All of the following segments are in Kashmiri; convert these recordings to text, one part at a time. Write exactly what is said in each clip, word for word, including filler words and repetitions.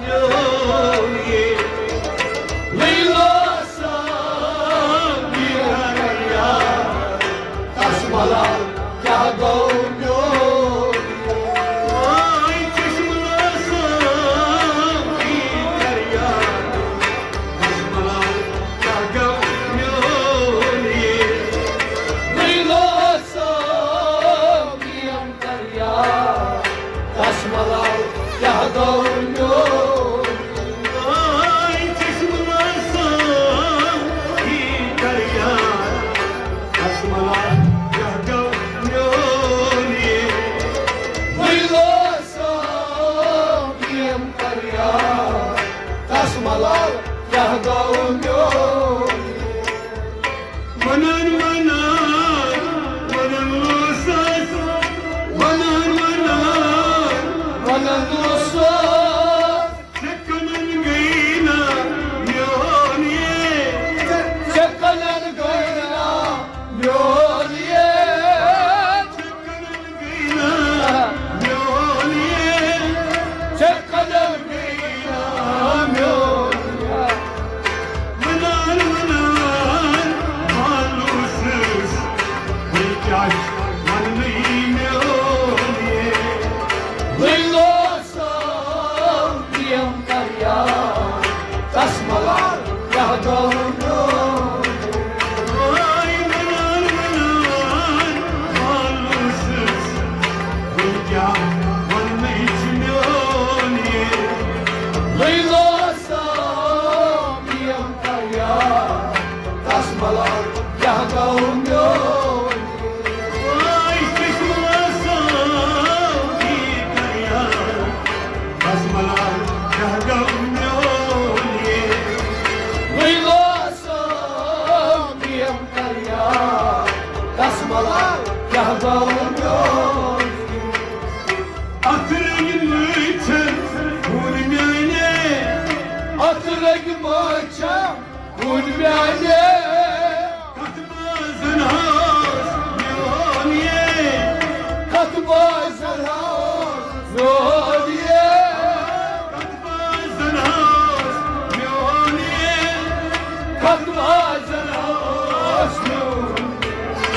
میون یہِ لیلا سان یہِ کر یاد، تس ملال کیٛاہ گوٚو میون یہِ؟ آے چشمہٕ لاسان یہِ کر یاد، تس ملال کیٛاہ گوٚو میون یہِ؟ لیلا سان یہِ کر یاد، تس ملال کیٛاہ گوٚو میون؟ آے چشمہٕ لاسان یہِ کر یاد، تس ملال کیٛاہ گوٚو میون یہِ؟ لیلا سان یہِ کر یاد، تس ملال کیٛاہ گوٚو میون؟ ونان ونان ونان اوسس، ونان ونان ونان اوسس، ژےٚ کنن گٔے نا میون یہِ؟ ژےٚ کنن گٔے نا میون یہِ؟ ژےٚ کنن گٔے نا میون یہِ؟ ژےٚ کنن گٔے نا میون یہِ؟ ونان ونان مالوسس، وۄنۍ کیٛاہ چھُ وننٕے میون یہِ؟ لیلا سان یہِ کر یاد، تس ملال کیٛاہ گوٚو میون؟ آے ونان ونان مالوسس، وۄنۍ کیٛاہ وننٕے چھُ میون یہِ؟ لیلا سان یہِ کر یاد، تس ملال کیٛاہ گوٚو میون؟ آے چشمہٕ لاسان یہِ کر یاد، تس ملال کیٛاہ گوٚو میون یہِ؟ لیلا سان یہِ کر یاد، تس ملال کیٛاہ گوٚو میون یہِ؟ اتھ رنگہِ مٲچھن ہُر میانہِ، اتھ رنگہِ مٲچھن ہُر میانہِ، کتھ بازن ہاوس میون یہِ؟ کتھ بازن ہاوس میون یہِ؟ کتھ بازن ہاوس میون یہِ؟ کتھ بازن ہاوس میون یہِ؟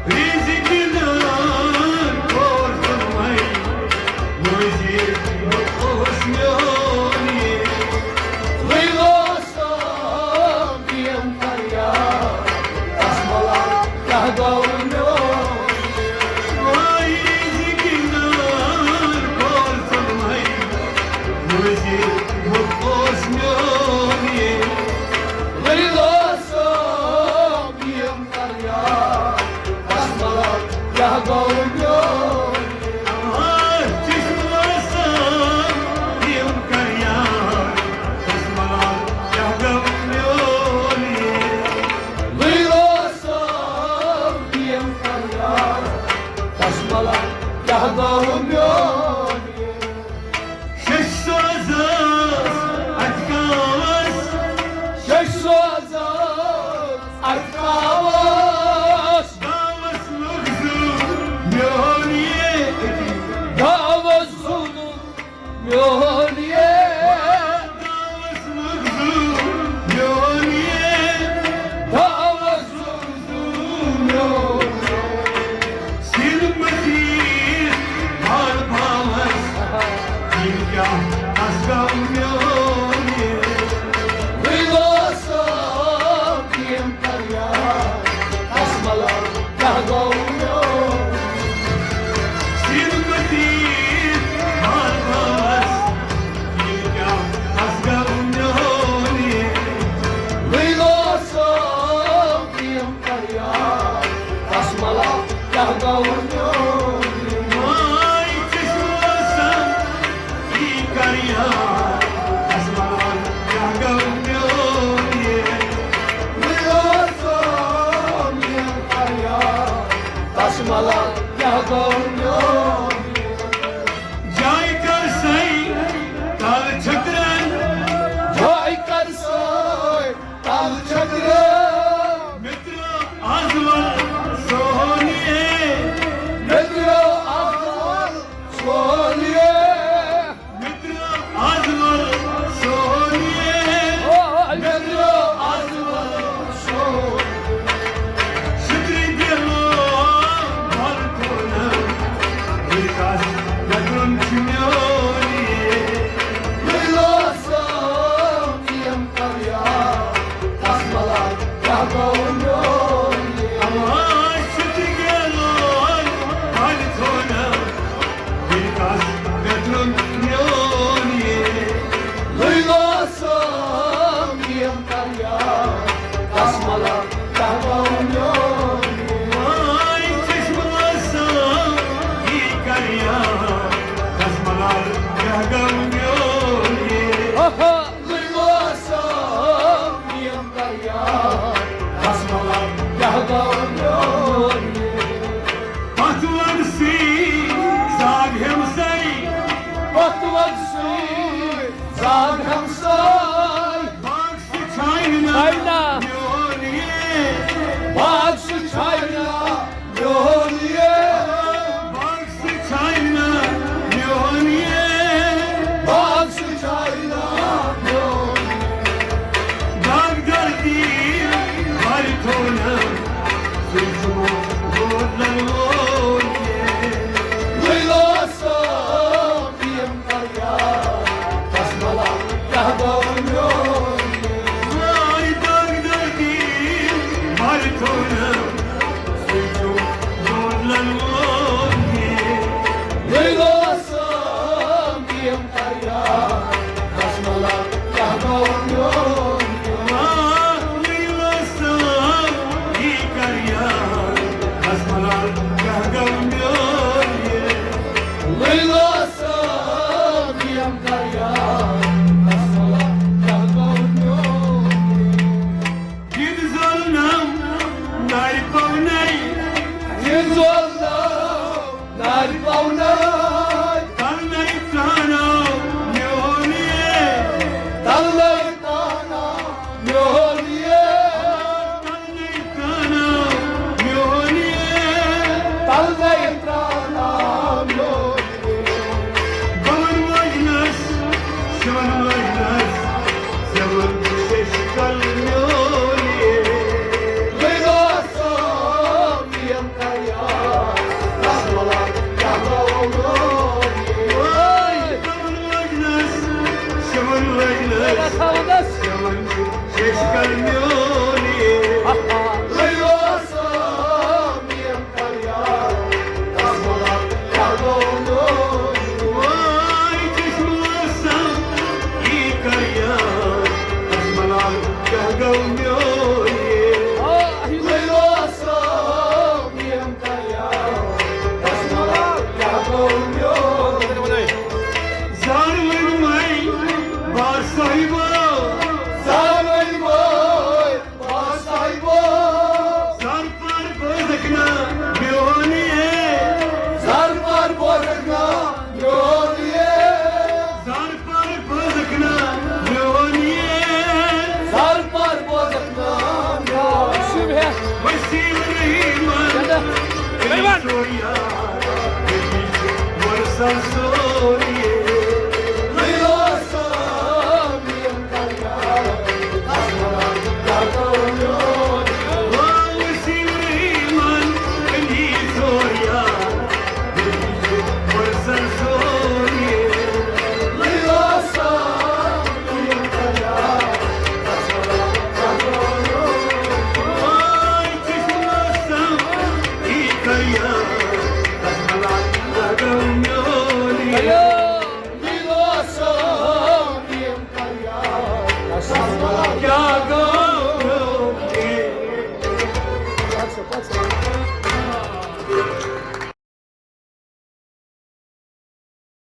رزق دان کوٚر ظلمے، مٔنٛزۍ اوس میون یہِ۔ لیلا سان یہِ کر یاد، تس ملال کیٛاہ گوٚو میون یہِ؟ آے رزق دان کوٚر ظلمے، مٔنٛزۍ اوس میون یہِ۔ لیلا سان یہِ کر یاد، تس ملال کیٛاہ گوٚو میون؟ آ، چشمہٕ لاسان یہِ کر یاد، تس ملال کیٛاہ گوٚو میون یہِ؟ لیلا سان یہِ کر یاد، تس ملال کیٛاہ گوٚو میون یہِ؟ شش سوز ٲس اتھ گاوس، شش سوز ٲس اتھ گاوس۔ گاوس لوٚگ زُو میون یہِ، گاوس زُو میون یہِ۔ گاوس لوٚگ زُو میون یہِ۔ گاوس لوٚگ زُو میون یہِ۔ سِل مٔزیٖد بال باوس، یہِ کیٛاہ اصغر میون یہِ۔ وِلو صٲب یِم کر یاد، اَسمَلار کیٛاہ گوٚو میون۔ سِل مٔزیٖد بال باوس، یہِ کیٛاہ اصغر میون یہِ۔ وِلو صٲب یِم کر یاد، اَسمَلار کیٛاہ گوٚو میون۔ ماے ژےٚ چھُ آسان، یہِ کر یاد، اَسمَلار کیٛاہ گوٚو میون یہِ۔ مےٚ اوس یہِ کر یاد، اَسمَلار کیٛاہ گوٚو میون یہِ۔ جاے کر سۄے تَل چھٔکرَن۔ جاے کر سۄے تَل چھٔکرَن۔ مےٚ ترٛٲو آز وَل سونیے۔ مےٚ ترٛٲو آز وَل سونیے۔ مےٚ ترٛٲو آز وَل